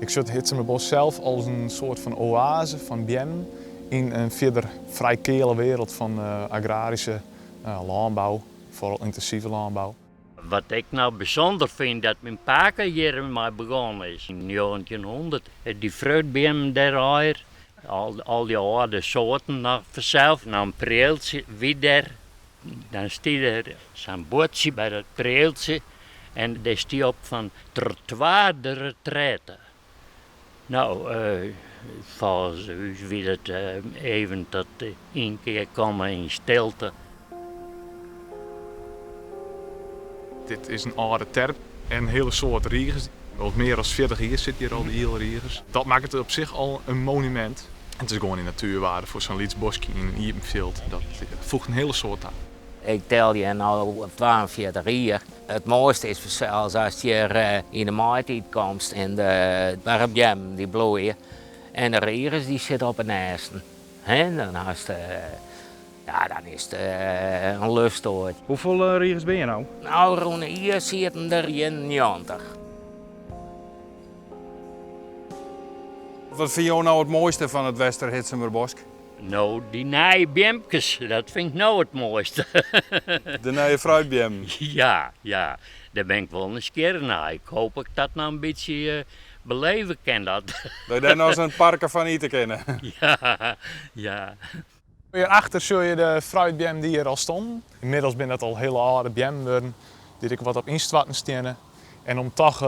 Ik sjoch it Hitsumerbosk sels as in soart fan oaze fan beammen yn in fierder frij keale wereld fan agraryske lânbou, foaral yntinsive lânbou. Wat ik no bysûnder fyn, dat myn pake hjir mei begûn is yn 1900. Dy fruitbeammen dêrôf, al dy âlde soarten noch fansels. No in prealtsje wie der, dan stie der sa'n buordsje by dat prealtsje en dêr stie op fan trottoir de retraite. No, folgens ús wie dat even tot ynkear komme yn stilte. Dit is in âlde terp en in hiele soad rigers. Al mear as 40 jier sit hjir al de ielrigers. Dat makket it op sich al in monumint. It is gewoan in natuerwaarde foar sa'n lyts boskje yn in iepen fjild. Dat foecht in hiele soad ta. Ik tel hjir no 42 jier. It moaiste is fansels ast hjir yn de maaitiid komst en de beammen dy bloeie en de rigers dy sitte op 'e nêsten. Dan hast, ja, dan is it in lustoard. Hoefolle rigers binne hjir no? Ofrûne jier sieten der 91. Wat fine jo no it moaiste fan it Westerhitsumerbosk? No, dy nije beamkes, dat fyn ik no it moaiste. De nije fruitbeammen? Ja, ja. Dêr bin ik wol nijsgjirrich nei. Ik hoop dat ik dat noch in bytsje beleve kin. Dat. Dat je dêr noch ris in parke fan ite kinne. Ja, ja. Hjirachter sjogge je de fruitbeammen dy't hjir al stonden. Ynmiddels binne dat al hiele âlde beammen wurden, dy't ek wat op ynstoarten steane. En om toch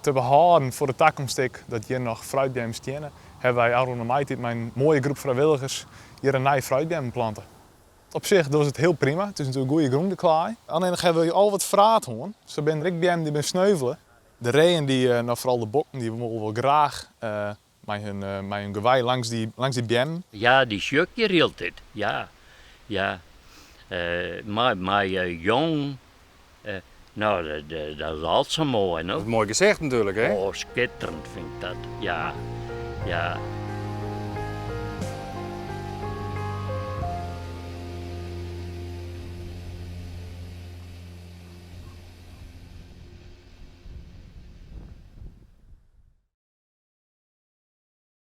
te behâlden foar de takomst ek dat hjir noch fruitbeammen steane, hawwe wy ôfrûne maitiid mei in moaie groep frijwilligers hjir in nije fruitbeammen plante. Op sich docht it hiel prima, it is natuerlik goede grûn de klaai. Allinnich hawwe wy al wat fraat hân, sa binne der ek beammen dy't binne sneuvele. De reeën, dy, no foaral de bokken, dy wolle wol graach mei hun, mei hun gewei langs dy, langs dy beammen. Ja, dy sjoch ik hjir hieltyd, ja, ja. Mei, mei jong. No, dat is alt sa moai, no. Moai gesicht natuerlik, hè? Oh, skitterend fyn ik dat, ja, ja.